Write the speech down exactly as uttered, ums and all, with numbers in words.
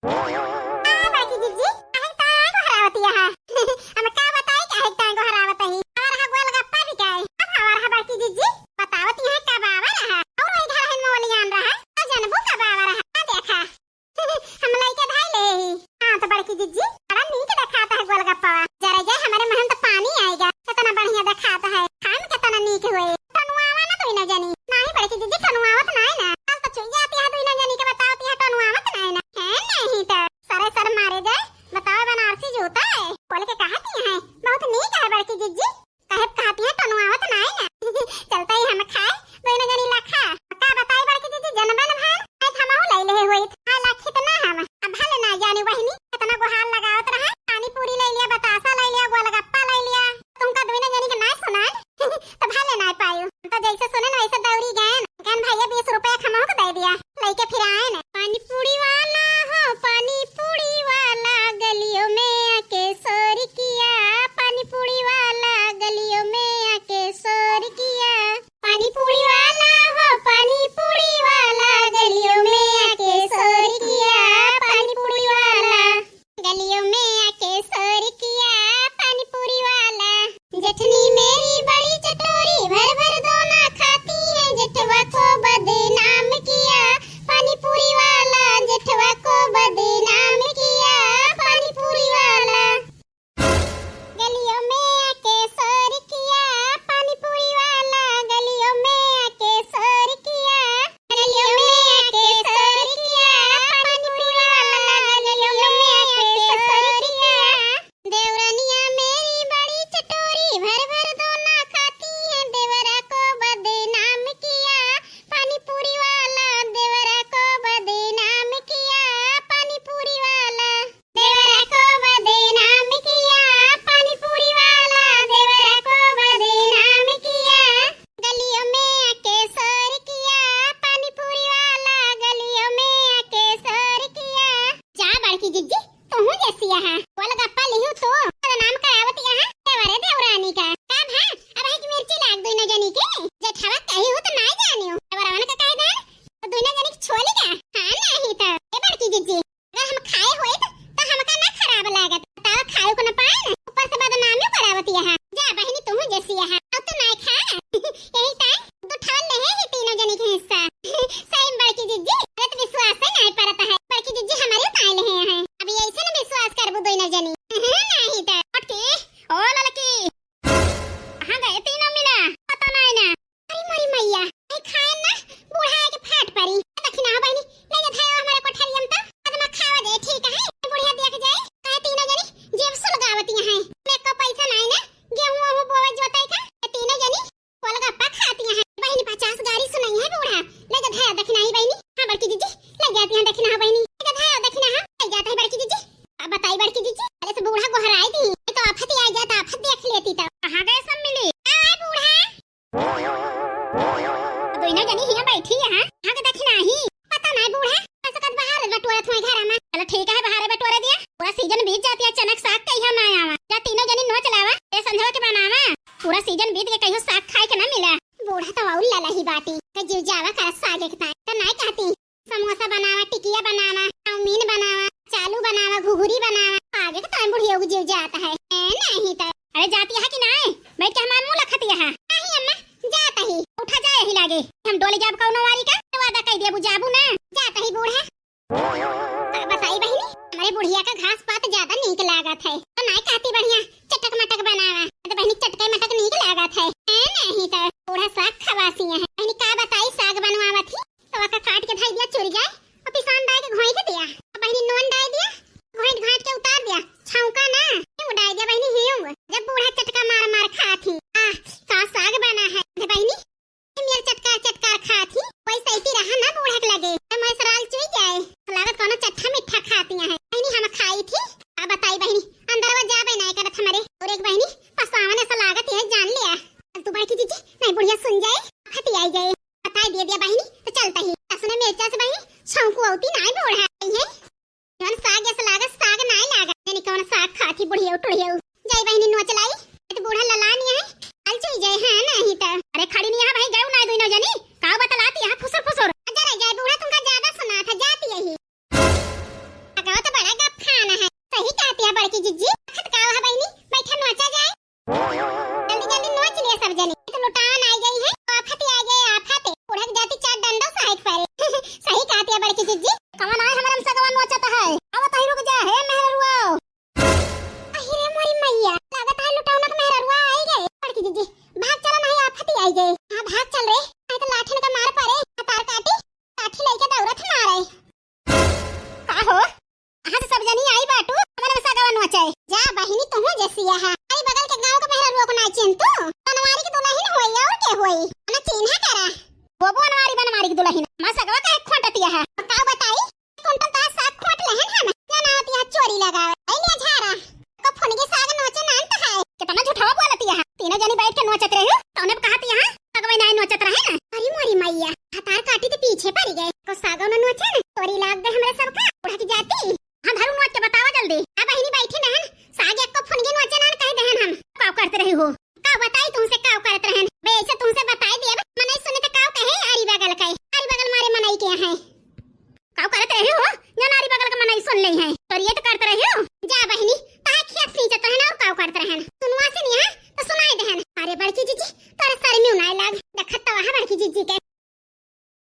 आ बड़की जिज्जी, काहे ताई गोहरावत अहा? हम का बताई काहे ताई गोहरावत ही? आवा रहा गोलगप्पा बिकाए। अब आवा रहा बड़की जिज्जी, बतावत अहा कब आवा रहा। और वही घर है मोलियान रहा, तो जनबू कब आवा रहा। आ देखा, हम लइके धाई ले ही। हाँ तो बड़की जिज्जी, बड़ा नीक देखात है गोलगप्पा। जरा जाए हमरे मुँह में तो पानी आइगा, कितना बढ़िया देखात है, खाए में कितना नीक हुए। टनुआवा ना दुइनो जनी। नाही बड़की जिज्जी, टनुआवत नाही ना। काल तो चुई जाती है दुइनो जनी के, बतावती है टनुआवत नाही ना। है नहीं तो सरे सर मारे जाए, बताओ बनारसी जूता है। बोल के कहती है, बहुत नीक है बड़की जिज्जी। कहे कहती है टनुआवत नाही ना। चलता ही हम खाए, दुइनो जनी ला खा। का बताई बड़की जिज्जी, जनबन भान, आज हमहू लई ले होई। हाँ ला खितना हम। अब भले ना जानी बहिनी, कितना गोहार लगावत रहा। पानी पूरी लई लिया, बतासा लई लिया, गोलगप्पा लई लिया। तुमका दुइनो जनी के ना सुनान, तो भले ना पायु। हम तो जैसे सुने ना वैसे दौड़ी गए। कहन भैया बीस रुपया खमोक दे दिया, लइके फिर आए न। पानी पूरी वाला हो, पानी पूरी वाला, गलियों में आके शोर किया। पानी पूरी वाला, गलियों में आके शोर किया। पानी पूरी वाला हो, पानी पूरी वाला, गलियों में आके शोर किया। पानी पूरी वाला। गलियों में आके शोर किया पानी पूरी वाला। जेठनी मेरी बड़ी चटोरी, भर भर दोना खाती है, जेठवा को बदनाम किया पानी पूरी वाला, जेठवा को बदनाम किया पानी पूरी वाला। गलियों में आके शोर किया पानी पूरी वाला, गलियों में आके शोर किया, गलियों में आके शोर किया पानी पूरी वाला, गलियों में आके शोर किया। देवरनिया मेरी बड़ी चटोरी, भर भर दोना खाती है, देवरा को बदनाम किया पानी पूरी वाला, देवरा को बदनाम किया पानी पूरी वाला। देवरा को बदनाम किया पानी पूरी वाला, देवरा को बदनाम किया। गलियों में आके शोर किया पानी पूरी वाला, गलियों में आके शोर किया। जा बड़की जिज्जी, तू जैसी यहाँ गोलगप्पा लिहू तू, बदनाम करावत यहाँ देवरे देवरानी का। का भा, अब है कि मिर्ची लाग दुइनो जनी के, जेठवा कही हो तो ना जानियो, देवरवन का कह दे, तो दुइनो जनी के छोली का। हाँ नहीं तो, ए बड़की जिज्जी, अगर हम खाए होइत, तो हमका ना खराब लागत। बतावा, खाए को ना पाए ना, ऊपर से बदनामी करावत यहाँ। जा बहिनी, तू जैसी यहाँ, अब तो ना खा। यही टाइम दो ठवल ले ही तीनों जनी के हिस्सा। सही में बड़की जिज्जी, अरे तो विश्वास से ना परत है। बड़की जिज्जी हमारे उताए ले हैं। अब ये ऐसे ना विश्वास करबू दोनों जनी। नहीं तो। अटकी, ओ ललकी, कहाँ गए तीनों मिला? पता नहीं ना। अरे मोरी मैया, आई खाए ना, बूढ़ा आके फाट पड़ी। दक्षिणा हो बहिनी, ले जा धायो हमारे कोठरिया में तो, अदमा खावा जाए, ठीक है? बुढ़िया देख जाए, काहे तीनों जनी जेब सुलगावती हैं। मैं को पैसा नहीं ना, गेहूं वहूं बोवे जोते का, ये तीनों जनी गोलगप्पा खाती हैं। बहिनी पचास गारी सुनाई है बूढ़ा, ले जा धायो दक्षिणा ही बहिनी। हाँ बड़की जिज्जी, ले जाती हैं दक्षिणा हो बहिनी, ले जा धायो दक्षिणा हो, ले जाता है बड़की जिज्जी। अब बताई बड़की जिज्जी, अरे से बूढ़ा गोहराई दी, ये तो आफत ही आ जाता, आफत देख लेती तो। कहाँ गए सब मिली? आए बूढ़ा। दोनों जनी हियां बैठी है, कहाँ के दक्षिणा ही? पता नहीं बूढ़ा, बस कद बाहर बटोरत हुए घर में। चलो ठीक है, बाहर बटोरे दिया। पूरा सीजन बीत जाती है, अचानक साग कहिया ना आवा। जा तीनों जनी नोच लावा, ए संझवा के बनावा। पूरा सीजन बीत के कहियो साग खाए के ना मिला। बूढ़ा तो और लाला ही बाटी, के जीव जावा कर साग एक ताई। तो नहीं कहती, समोसा बनावा, टिकिया बनावा, चाउमीन बनावा, चालू बनावा, घुघुरी बनावा। आगे के time बुढ़िया को जीव जाता है। ए, नहीं तो। अरे जाती है कि नहीं? बैठ के हमार मुंह लखती है। नहीं अम्मा, जाता ही। उठा जाए ही लागे। हम डोले जाब कौनो वारी का? तो वादा कह दिया, बुझाबू ना। जाता ही बूढ़ा। अब बताई बहिनी, हमारे बुढ़िया का घास पात ज्यादा नीक लागत है। तो नहीं कहती बढ़िया, चटक मटक बनावा। तो बहिनी चटके मटक नीक लागत है। ए, नहीं तो। बूढ़ा साग खवासी है। बहिनी का बताई, साग बनवावत ही। तो ओका काट के धई दिया चुरिया, और पिसान डाल के घोंट दिया, और बहिनी नून डाल दिया, घोंट घाट के उतार दिया, छौंका ना, हींग डाल दिया बहिनी, हींग। जब बूढ़ा चटका मार मार खात ही, आह, का साग बना है। दे बहिनी, मेर चटकार चटकार खात ही, वैसे ही रहा ना बूढ़ा के लगे, तो मैं सराल चुई जाए, लागत कोनो चट्ठा मिट्ठा खाती है। बहिनी हम खाई थी, अब बताई बहिनी, अंदरवा जाबे ना करत हमारे, और एक बहिनी पसावन ऐसा लागत है, जान लिया। तू बड़की जिज्जी, नहीं बुढ़िया सुन जाए, फटी आई जाए। बताई दिया दिया बहिनी, तो चलता ही। असने मिर्चा से बहिनी, छौंकू औती नाय बूढ़ा है। जौन साग ऐसा लागत, साग नाय लागत। यानी कौन साग खाती बुढ़िया टुढ़िया। जाई बहिनी नोच लाई, तो बूढ़ा ललानी है। अलचुई जाए, हाँ, नहीं तो। अरे खड़ी नहीं है भाई, गए ना दुइनो जनी। काव बतलाती है फुसुर फुसुर। अरे जाए बूढ़ा, तुमका ज्यादा सुना था, जाती यही। अगवा सिया है। अरे बगल के गाँव के मेहरारू को ना चिन्ह तू? बनवारी के दुलहिन होई और के होई? ना चिन्हा करा। वो बनवारी, बनवारी के दुलहिन। मैं सगवा का एक खोटतिया है। का बताई? कुंटल तो साग खोट लेहन हम। ना ना होती है चोरी लगावे। आई ले झारा। को फुनगी साग नोचे नान तो है। कितना झूठवा बोलती है। तीनों जनी बैठ के नोचत रही। तौने कहती है। सगवे नाई नोचत रहे ना। अरे मोरी मैया। हतार काटी तो पीछे पड़ गए। को सागो न नोचे ना। चोरी लाग गए हमरे सबका। उड़ा की जाती। हाँ, धरू नोच के बतावा जल्दी। अब बहिनी बैठी नहन, साग एक को फुनगी नोचे नान कह देहन हम। काव करत रही हो? काव बताई तुमसे काव करत रहन? बे ऐसे तुमसे बताई दे, अब मनई सुने तो काव कहे, आरी बगल कहे। आरी बगल मारे मनई के हैं। काव करत रही हो? जन आरी बगल के मनई सुन ले हैं। चोरिये तो करत रही हो?